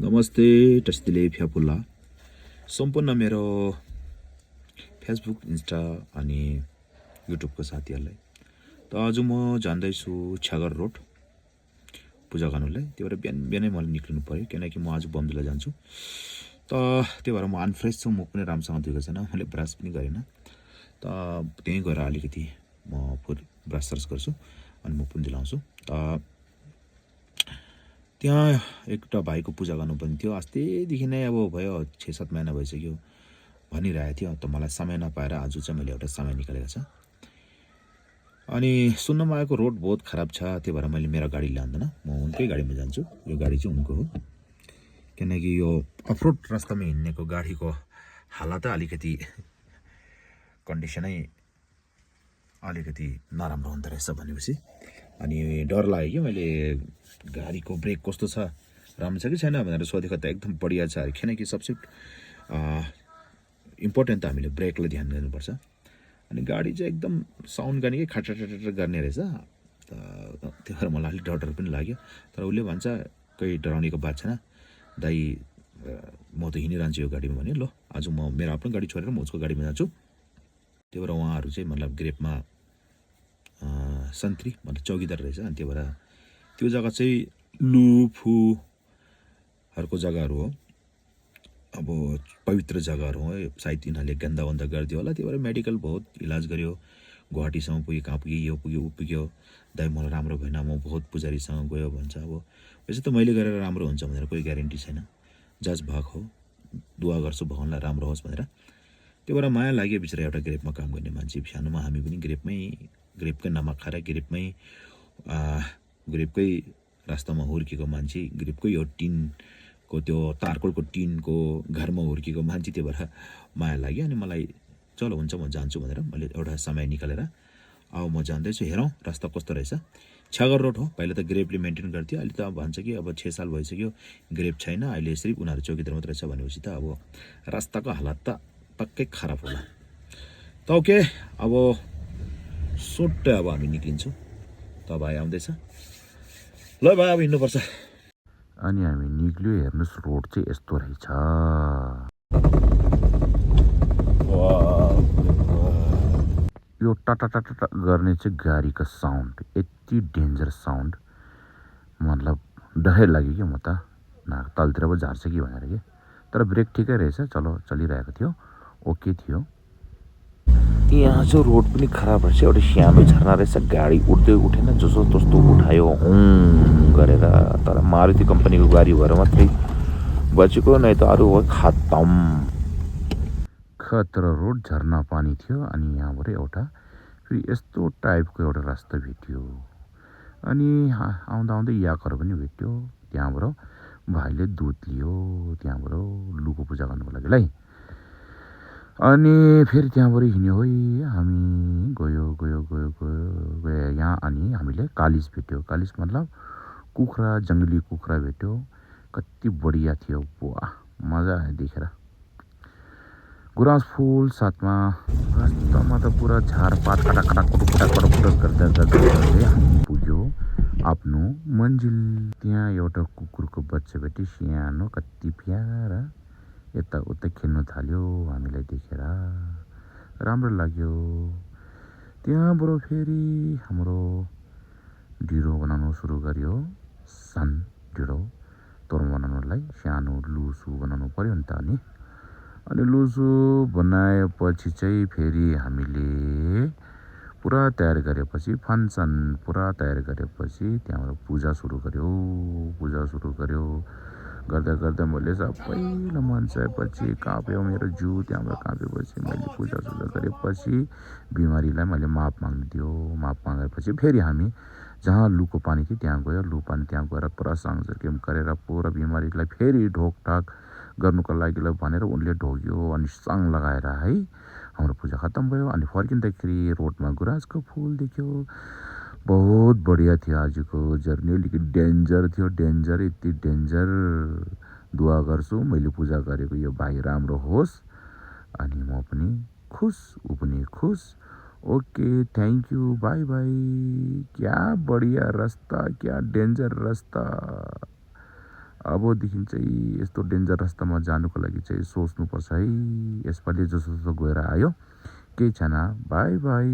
नमस्ते टस्तिले फ्यापुल्ला सम्पूर्ण मेरो फेसबुक इन्स्टा अनि युट्युबको साथीहरूलाई त आज म जाँदैछु छ्यागर रोड पूजा गर्नुलाई। त्यो भएर बिहान बिहानै मलाई निक्लिनु पऱ्यो किनकि म आज बमदिला जान्छु। त त्यो भएर म अनफ्रेस छु, म पनि राम्रोसँग धुएको छैन, मैले ब्रस पनि गरेन। त त्यहीँ गएर अलिकति म ब्रस सर्च गर्छु अनि म पुन्जी लाउँछु। त त्यहाँ एउटा भाइको पूजा गर्नुपर्ने थियो, अस्तिदेखि नै अब भयो 6-7 महिना भइसक्यो भनिरहेको थियो। त मलाई समय नपाएर आज चाहिँ मैले एउटा समय निकालेको छ। अनि सुन्नमा आएको रोड बहुत खराब छ, त्यो भएर मैले मेरो गाडी ल्याउँदैन, म उनकै गाडीमा जान्छु। यो गाडी चाहिँ उनको हो किनकि यो अफरोड रास्तामा हिँड्नेको गाडीको हालत अलिकति कन्डिसनै अलिकति नराम्रो हुँदो रहेछ भनेपछि अनि डर लाग्यो कि मैले गाडीको ब्रेक कस्तो छ, राम्रो छ कि छैन भनेर सोधेको। त एकदम बढिया छ किनकि सबसे इम्पोर्टेन्ट त हामीले ब्रेकलाई ध्यान दिनुपर्छ। अनि गाडी चाहिँ एकदम साउन्ड गर्ने कि खटखट गर्ने रहेछ। त्यो भएर मलाई अलिक डर पनि लाग्यो। तर उसले भन्छ केही डराउनेको बात छैन दाइ, म त हिँडिरहन्छु यो गाडीमा भने। ल आज म मेरो आफ्नो गाडी छोडेर म उसको गाडीमा जान्छु। त्यो भएर उहाँहरू चाहिँ मतलब ग्रेपमा सन्त्री मतलब चौकीदार रहेछ। अनि त्यो भएर त्यो जग्गा चाहिँ लुफूहरूको जग्गाहरू हो, अब पवित्र जग्गाहरू हो। सायद यिनीहरूले गन्दा गरिदियो होला, त्यो भएर मेडिकल बहुत इलाज गर्यो, गुवाहाटीसम्म पुग्यो, कहाँ पुग्यो, यो पुग्यो ऊ पुग्यो, दाइ मलाई राम्रो भएन, म बहुत पुजारीसँग गयो भन्छ। अब वैसे त मैले गरेर राम्रो हुन्छ भनेर कोही ग्यारेन्टी छैन, जज भएको हो, दुवा गर्छु भगवान्लाई राम्रो होस् भनेर। त्यो भएर माया लाग्यो बिचरा एउटा ग्रेपमा काम गर्ने मान्छे। सानोमा हामी पनि ग्रेपकै नमक खाएर ग्रेपकै रास्तामा हुर्केको मान्छे, ग्रेपकै यो टिनको त्यो तारकोलको टिनको घरमा हुर्केको मान्छे। त्यो भएर माया लाग्यो अनि मलाई चलो हुन्छ म जान्छु भनेर मैले एउटा समय निकालेर अब म जाँदैछु। हेरौँ रास्ता कस्तो रहेछ। छ्यागर रोड हो, पहिला त ग्रेपले मेन्टेन गर्थ्यो, अहिले त भन्छ कि अब 6 साल भइसक्यो ग्रेप छैन, अहिले सिर्फ उनीहरू चौकीदार मात्रै छ भनेपछि त अब रास्ताको हालत त पक्कै खराब होला। त ओके, अब सुट्टै अब हामी निक्लिन्छौँ। त भाइ आउँदैछ, ल भाइ अब हिँड्नुपर्छ। अनि हामी निक्ल्यो। हेर्नुहोस् रोड चाहिँ यस्तो रहेछ। यो टाटा गर्ने चाहिँ गाडीको साउन्ड यति डेन्जर साउन्ड, मतलब डरै लाग्यो कि म त नाक तलतिर पो झार्छ कि भनेर कि। तर ब्रेक ठिकै रहेछ, चलिरहेको थियो, ओके थियो। यहाँ चाहिँ रोड पनि खराब रहेछ, एउटा सानो झर्ना रहेछ, गाडी उठ्दै उठेन, जस्तो तस्तो उठायो गरेर। तर मारुति कम्पनीको गाडी भएर मात्रै बचेको, नै त अरू हो खतम। खतरा रोड, झर्ना पानी थियो। अनि यहाँबाट एउटा फेरि यस्तो टाइपको एउटा रास्ता भेट्यो। अनि आउँदा आउँदै याकहरू पनि भेट्यो। त्यहाँबाट भाइले दुध लियो, त्यहाँबाट लुको पूजा गर्नुको लागि। अनि फेरि त्यहाँबाट हिँड्यो है हामी, गयो यहाँ। अनि हामीले कालिज भेट्यो। कालिज मतलब कुखुरा, जङ्गली कुखुरा भेट्यो। कति बढिया थियो, वाह मजा आयो देखेर। गुराँस फुल साथमा, रास्तामा त पुरा झारपात कटाकट गर्दै हामी पुग्यो आफ्नो मन्जिल। त्यहाँ एउटा कुकुरको बच्चा भेट्यो, सानो, कति प्यारा, यताउता खेल्नु थाल्यो। हामीलाई देखेर राम्रो लाग्यो। त्यहाँबाट फेरि हाम्रो ढिँडो बनाउनु सुरु गर्यो। सान ढिँडो तोर्मा बनाउनुलाई सानो लुसु बनाउनु पर्यो नि त। अनि लुसु बनाएपछि चाहिँ फेरि हामीले पुरा तयार गरेपछि, फन्सन पुरा तयार गरेपछि त्यहाँबाट पूजा सुरु गर्यो। गर्दा मैले सबैलाई मन्साएपछि काँप्यो मेरो जिउ। त्यहाँबाट काँपेपछि मैले पूजा गरेपछि बिमारीलाई मैले माफ मागिदियो। माफ मागेपछि फेरि हामी जहाँ लुको पानी थियो त्यहाँ गयो। लु पानी त्यहाँ गएर पुरा साङसर्केम गरेर पुरा बिमारीलाई फेरि ढोकढाक गर्नुको लागि भनेर उनले ढोग्यो। अनि साङ लगाएर है हाम्रो पूजा खत्तम भयो। अनि फर्किँदाखेरि रोडमा गुराँसको फुल देख्यो, बहुत बढिया थियो। आजको जर्नी अलिकति डेन्जर थियो, यति डेन्जर। दुआ गर्छु मैले पूजा गरेको यो भाइ राम्रो होस्, अनि म पनि खुस, ऊ पनि खुस। Okay, thank you, by by. क्या बढिया रास्ता, क्या डेन्जर रास्ता। अबदेखि चाहिँ यस्तो डेन्जर रास्तामा जानुको लागि चाहिँ सोच्नुपर्छ है। यसपालि जसो गएर आयो, केही छैन। By by.